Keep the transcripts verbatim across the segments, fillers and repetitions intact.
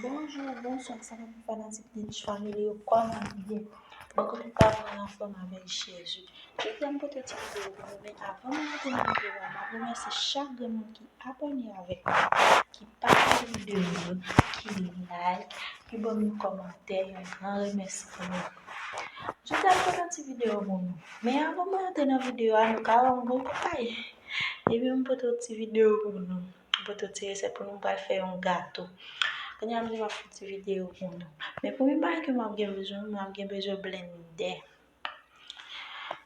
Bonjou, bonswa, sa va pou fanatik Nitch Family yo, kòman nou ye? Bon, kote sa, mwen anfòm avèk Jezi. Jodi a m pote yon ti videyo pou nou, men avan mwen antre nan videyo a, m ap remèsye chak grenn moun ki abòne avèk mwen, ki pataje videyo yo, ki like, ki ban m yon kòmantè, yon gran remèsi pou nou. Jodi a m pote yon ti videyo pou nou, men avan mwen antre nan videyo a, nou ka wè m gon koukay. Epi m pote yon ti videyo pou nou. M pote yon ti resèt pou nou, m pral fè yon gato. Kounye a m di m ap fè yon ti videyo pou nou. Men premye bagay ke m ap gen bezwen, m ap gen bezwen blendè.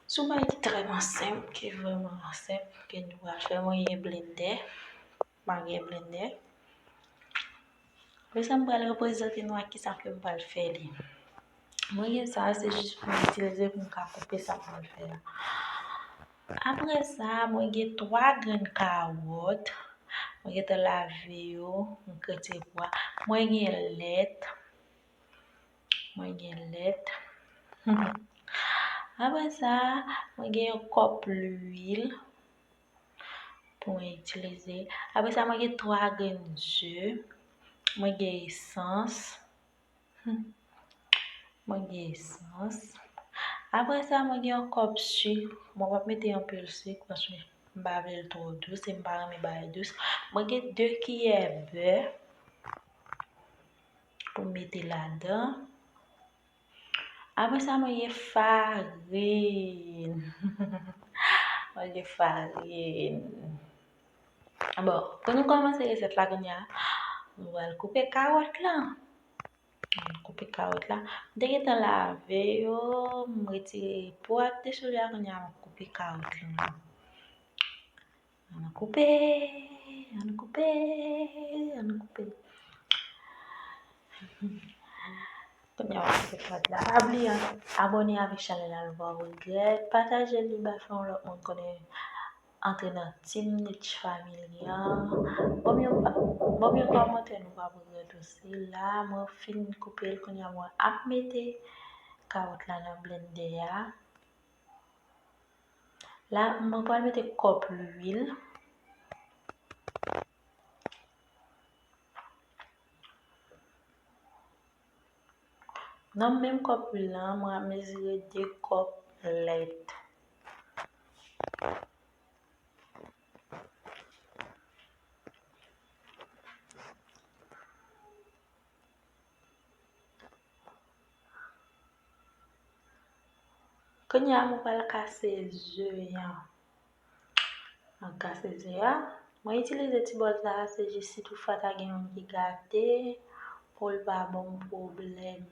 Se yon bagay ki trèman senp, ki vrèman senp, ke nou pral fè. Mwen gen blendè. Mwen gen blendè. Apre sa, m pral reprezante nou ak kisa ke m pral fè li. Mwen gen sa, se jis pou m itilize pou m ka koupe sa m pral fè a. Apre sa, mwen gen twa grenn kawòt. Mwen gentan lave yo, m retire po a. Mwen gen lèt. Mwen gen lèt. Apre sa, mwen gen yon kòp lwil pou mwen itilize. Apre sa, mwen gen twa grenn ze. Mwen gen esans. Mwen gen esans. Apre sa, mwen gen yon kòp sik. Mwen p ap mete anpil sik paske m pa vle l twò dous e m pa renmen bagay dous. Mwen gen de kiyè bè pou m mete ladan. Apre sa, mwen gen farin. Mwen gen farin. Bon, pou nou kòmanse resèt la kounye a, nou pral koupe kawòt la. Nou koupe kawòt la. M te gentan lave yo, m retire po ak dessous li a, kounye a m ap koupe kawòt la. Ann koupe, ann koupe, ann koupe. Kounye a w ap fè plat la. Pa bliye abòne avèk chanèl la, nou p ap regrèt. Pataje li ba fè yon lòt moun konnen, antre nan Team Nitch Family an. Ban m yon pa-, ban m yon kòmantè, nou p ap regrèt osi. La, mwen fin koupe l, kounye a mwen ap mete kawòt la nan blendè a. La, mwen pral mete kòp lwil. Nan menm kòp lwil lan, mwen ap mezire de kòp lèt. Kounye a, mwen pral kase ze an. Mwen kase ze a. Mwen itilize ti bòl sa a, se jis si toutfwa ta gen youn ki gate, pou l pa ban m pwoblèm.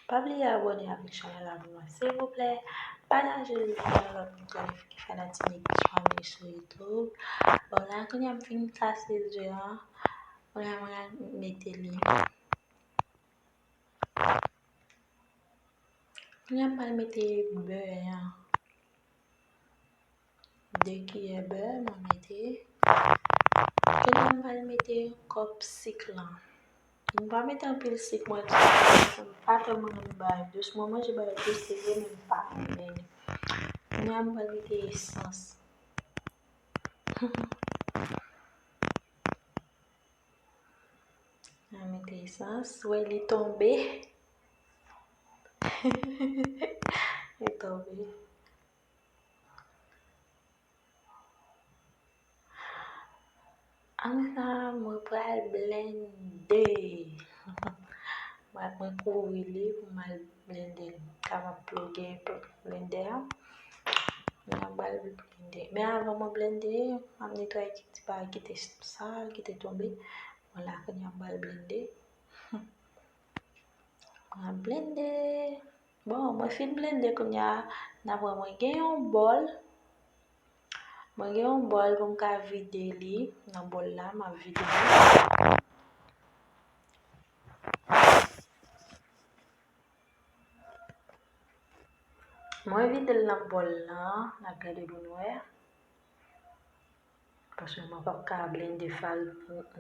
Pa bliye abòne avèk chanèl la pou mwen, silvouplè. Pataje li pou yon lòt moun konnen ki fanatik Nitch Family sou YouTube. Bon, la, kounye a m fin kase ze an. Kounye a, mwen al mete li. Kounye a, m pral mete bè an. De kiyè bè, mwen mete. Kounye a, m pral mete kòp sik lan. M pa mete anpil sik, mwen, m pa tèlman renmen bagay dous. Mwen manje bagay dous, se vre, men m pa renmen li. Kounye a, m pral mete esans. Mwen mete esans. Wè, li tonbe. Li tonbe. Apre sa, mwen pral blende. Mwen, mwen kouvri li pou m al blende l. Sa m ap ploge blende a. Mwen pral blende. Men avan mwen blende, m ap netwaye ti, ti bagay ki te sal, ki te tonbe. Vwala, kounye a m pral blende. Mwen blende. Bon, mwen fin blende kounye a, n ap wè mwen gen yon bòl. Mwen gen yon bòl pou m ka vide li. Nan bòl la, m ap vide li. Mwen vide l nan bòl lan, n ap gade pou n wè. Paske mwen p ap ka blende farin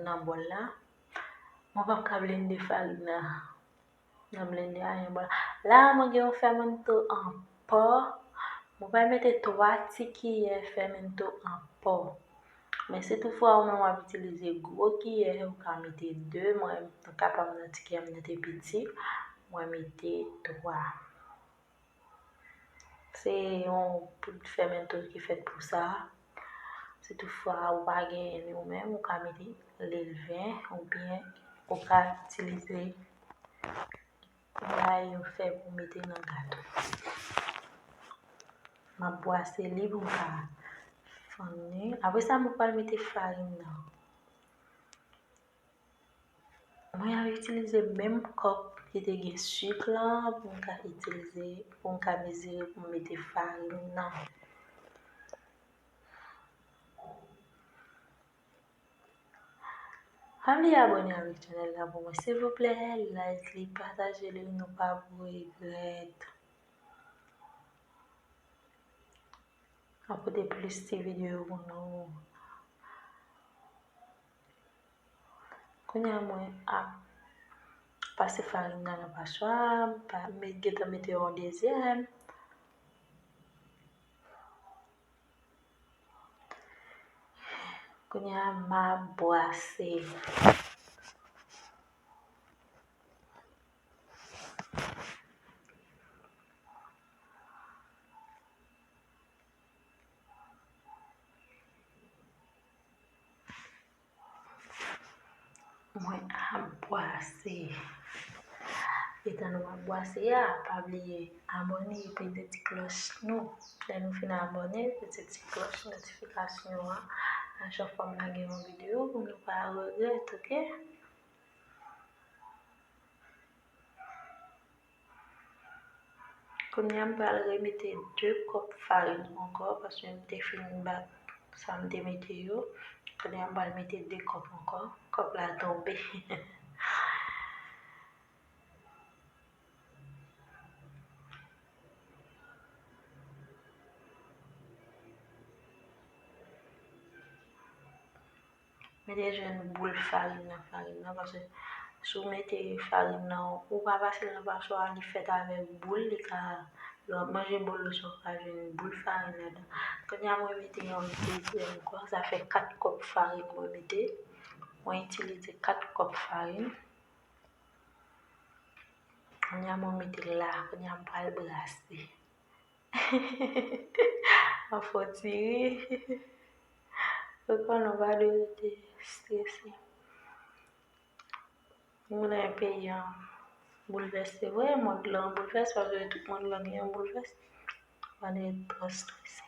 nan bòl la. Mwen p ap ka blende farin nan. Nan blende anyen bò la. La a, mwen gen yon fèmento an pò. Mwen pral mete twa ti kiyè fèmento an pò. Men si toutfwa ou menm w ap itilize gwo kiyè, ou ka mete de. Mwen, m kapab nan ti kiyè m nan te piti, mwen mete twa. Se yon poud fèmento ki fèt pou sa. Si toutfwa ou pa genyen li ou menm, ou ka mete lelven oubyen ou ka itilize bagay yo fè pou mete nan gato. M ap bwase li pou m ka fann li. Apre sa, mwen pral mete farin nan. Mwen ap itilize menm kòp ki te gen sik lan pou m ka itilize, pou m ka mezire pou m mete farin nan. Pa bliye abòne avèk chanèl la pou mwen, silvouplè. Like li, pataje li, nou pa pou regrèt. Mwen pote plis ti videyo pou nou. Kounye a mwen ap pase farin nan nan paswa, m pa, m gentan mete yon dezyèm. Kounye a m ap bwase. Mwen ap bwase. Etan nou ap bwase a, pa bliye abòne epi peze ti klòch nou. Lè nou fin abòne, peze ti klòch notifikasyon an. Nan chak fwa m lage yon videyo, pou nou pa regrèt, oke? Kounye a, m pral remete de kòp farin ankò, paske m te fin bat sa m te mete yo. Kounye a, m pral mete de kòp ankò. Kòp la tonbe. Mete jwenn boul farin nan, farin nan, paske si w mete farin nan, ou pa pase l nan paswa, li fèt avèk boul, li ka, lè w ap manje bolo sa, w ka jwenn boul farin ladan. Kounye a, mwen mete yon dezyèm kòp, sa fè kat kòp farin mwen mete. Mwen itilize kat kòp farin. Kounye a, mwen mete l la, kounye a, m pral brase. An fò ti ri. Ou konnen w pa dwe rete strese. Nou nan yon peyi an boulvèse vre, mond lan boulvèse, paske tout mond lan gen yon boulvèse. Pa dwe twò strese.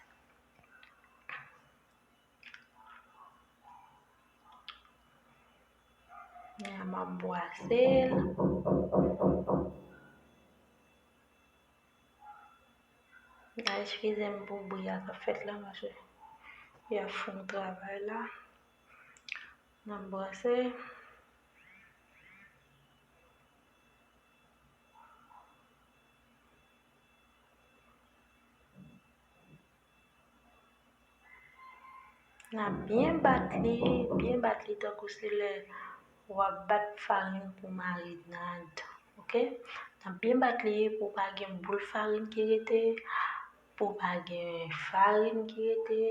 Kounye a m ap bwase l. Eskize m pou bri a k ap fèt la, paske y ap fè yon travay la. N ap bwase. N ap byen bat li, byen bat li tankou se lè w ap bat farin pou marinad, oke? N ap byen bat li pou pa gen boul farin ki rete, pou pa gen farin ki rete.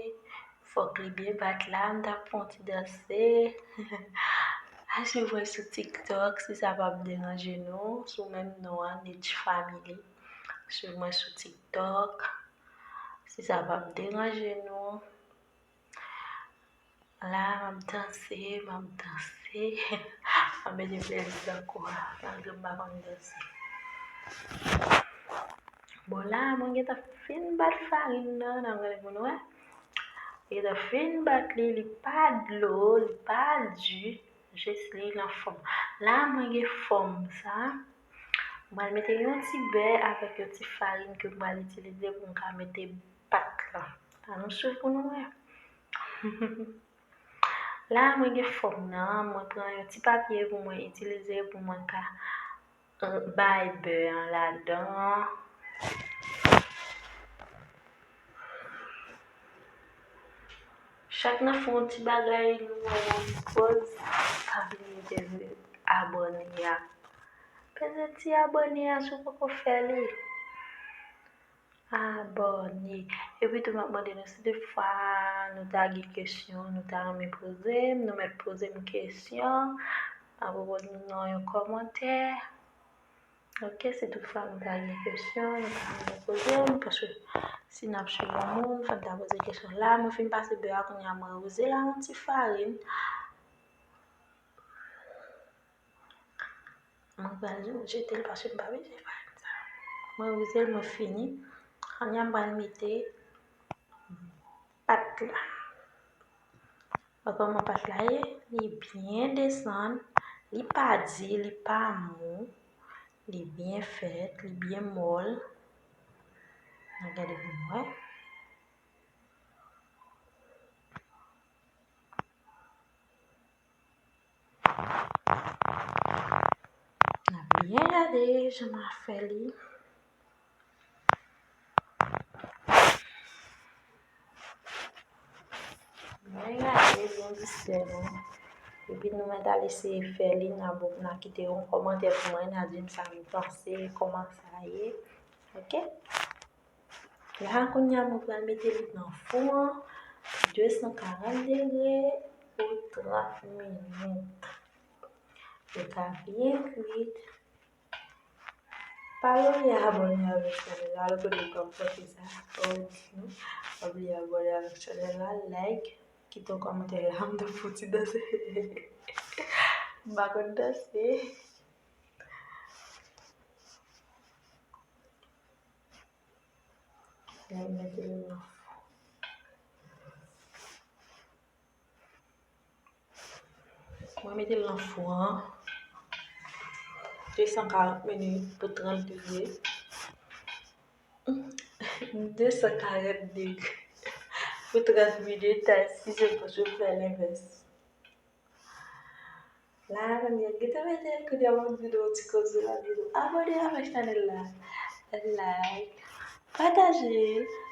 Fòk li byen bat la, m t ap fè yon ti danse. Al swiv mwen sou TikTok, si sa p ap deranje nou, sou menm non an, Nitch Family. Swiv mwen sou TikTok, si sa p ap deranje nou. La, m ap danse, m ap danse. M ap mete plezi nan kò a, malgre m pa konn danse. Bon, la, mwen gentan fin bat farin nan, n ap gade pou nou wè. Gentan fin bat li, li pa dlo, li pa di, jis li nan fòm. La, mwen gen fòm sa. Mwen mete yon ti bè avèk yon ti farin ke mwen itilize pou m ka mete pat lan. Ann nou swiv pou nou wè. La, mwen gen fòm nan, mwen pran yon ti papye pou mwen itilize, pou mwen ka, euh, bay bè an ladan. Chak n ap fè yon ti bagay, nou wè yon pòz, pa bliye ke abòne a. Peze ti abòne a si w poko fè li. Abòne. Epi tou, m ap mande nou, si de fwa nou ta gen kesyon, nou ta renmen poze m, nou mèt poze m kesyon, apwopo de nou nan yon kòmantè. Ok, si tout fwa nou ta gen kesyon, nou ta renmen poze m, paske si n ap swiv yon moun, fò n ta poze kesyon. La, mwen fin pase bè a, kounye a mwen woze l ak yon ti farin. Mwen pral jete l paske m pa bezwen farin sa. Mwen woze l, mwen fini. Kounye a m pral mete pat la. Wè kòman pat la ye? Li byen desann, li pa di, li pa mou, li byen fèt, li byen mòl. N a gade pou nou wè. N a byen gade jan m a fè li. Byen gade, byen visye nou. Epi nou mèt al eseye fè li, n a, n a kite yon kòmantè pou mwen, n a di m sa nou panse, kòman sa ye. Ok? La, kounye a, mwen pral mete li nan fou an, de san karant degre pou trant minit. Li ka byen kwit. Pa bliye abòne avèk chanèl la, lè kote w ap poste sa, fò w di nou. Pa bliye abòne avèk chanèl la, like, kite yon kòmantè la, m t ap fouti danse. M pa konn danse. Mwen mete l nan fou. Mwen mete l nan fou an. De san karant minit pou trant degre. De san karant degre pou trant minit, si se pou fè lenvès. La, kounye a, gentan mete l, kounye a, m ap di nou yon ti koze, m ap di nou abòne avèk chanèl la. Like, pataje,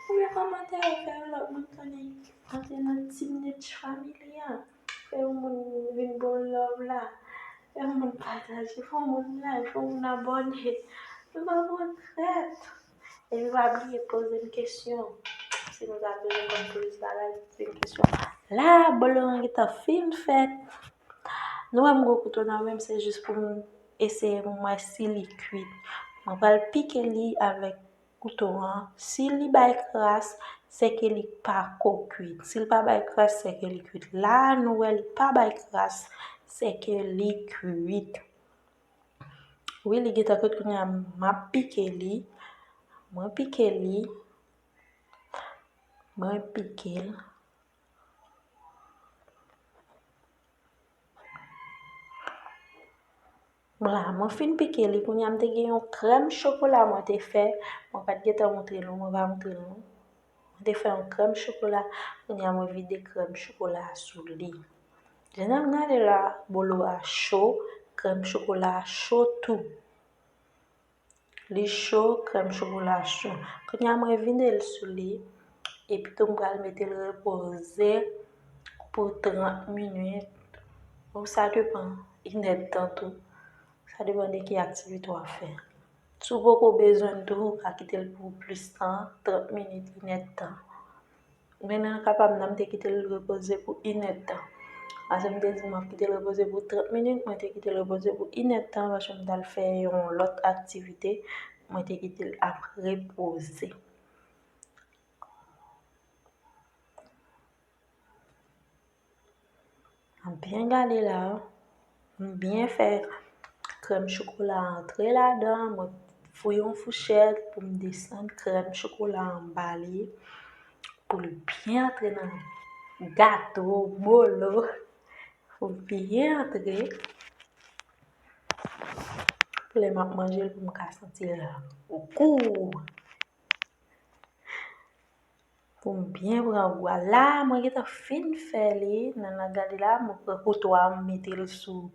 oubyen kòmante, fè yon lòt moun konnen. Antre nan team Nitch Family an. Fè yon moun vin ba w love la. Fè yon moun pataje, fè yon moun like, fè yon moun abòne. Nou pa pran trèt. Epi pa bliye poze m kesyon. Si nou ta bezwen konn plis bagay, poze m kesyon. La, bolo an gentan fin fèt. Nou wè m gen kouto nan men m, se jis pou m eseye pou m wè si li kwit. Mwen pral pike li avèk kouto an. Si li bay kras, se ke li pako kwit. Si l pa bay kras, se ke li kwit. La, nou wè li pa bay kras, se ke li kwit. Wi, li gentan kwit, kounye a m ap pike li. Mwen pike li. Mwen pike l. Vwala, mwen fin pike li. Kounye a m te gen yon krèm chokola mwen te fè. Mwen pa t gentan montre nou, mwen va montre nou. Mwen te fè yon krèm chokola. Kounye a mwen vide krèm chokola a sou li. Jan n ap gade la, bolo a cho, krèm chokola a cho tou. Li cho, krèm chokola cho. Kounye a mwen vide l sou li, epi tou m pral mete l repoze pou trant minit. Ou sa depann, inèdtan tou. Sa depann de ki aktivite w ap fè. Si w poko bezwen l tou, ou ka kite l pou plis tan, trant minit, inèdtan. Men nan ka pa m nan, m te kite l repoze pou inèdtan. Paske m te di m ap kite l repoze pou trant minit, mwen te kite l repoze pou inèdtan, paske m t al fè yon lòt aktivite, mwen te kite l ap repoze. Byen gade la, m byen fè krèm chokola antre ladan, mwen fouye yon fouchèt pou m desann krèm chokola anba li, pou l byen antre nan gato, bolo, pou l byen antre. Pou lè m ap manje l, pou m ka santi l gou. Pou m byen pran gou a. La, mwen gentan fin fè li. Nan, nan gade la, mwen pran kouto a, m mete l sou,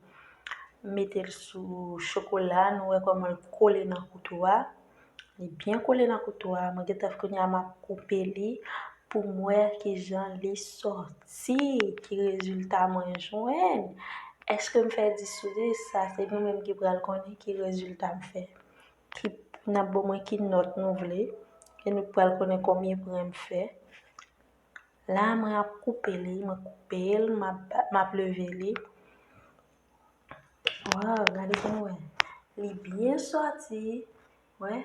m mete l sou chokola. Nou wè kòman l kole nan kouto a. Li byen kole nan kouto a. Mwen gentan kounye a m ap koupe li pou m wè kijan li sòti, ki rezilta mwen jwenn. Èske m fè dis sou dis? Sa se nou menm ki pral konnen ki rezilta m fè. Ki, n ap ban mwen ki nòt nou vle. E nou pral konnen konbyen pwen m fè. La, mwen ap koupe li, mwen koupe l, m ap, m ap leve li. Waw, gade pou nou wè. Li byen sòti. Wè.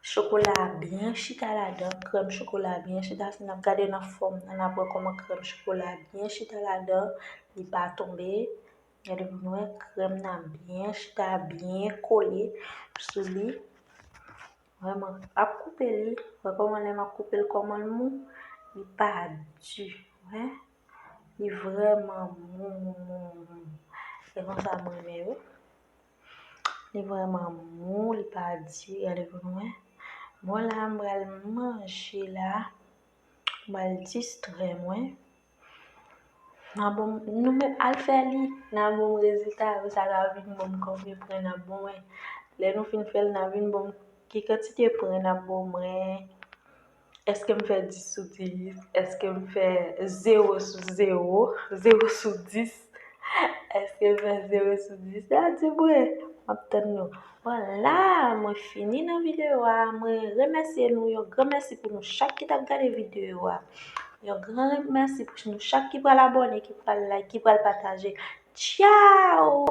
Chokola a byen chita ladan, krèm chokola a byen chita. Si n ap gade nan fòm nan, n ap wè kòman krèm chokola a byen chita ladan. Li pa tonbe. Gade pou nou wè, krèm nan byen chita, byen kole sou li. Wè, mwen ap koupe li. Wè kòman lè m ap koupe l, kòman l mou. Li pa di. Wè. Li vrèman mou, mou, mou, mou. Se konsa mwen renmen yo. Li vrèman mou, li pa di, gade pou nou wè. Bon, la, m pral manje la. M pral distrè mwen. Nan bon, nou menm al fè li. Nan bon rezilta, sa ka vin bon konbyen pwen n ap bon mwen. Lè nou fin fè l, nan vin bon ki kantite pwen n ap bon mwen. Èske m fè dis sou dis? Èske m fè zewo sou zewo? Zewo sou dis? Èske m fè zewo sou dis? Sa di mwen, m ap tann nou. Bon, la, mwen fini nan videyo a. Mwen remèsye nou yon gran mèsi pou nou chak ki t ap gade videyo a. Yon gran mèsi pou nou chak ki pral abòne, ki pral like, ki pral pataje. Tchao!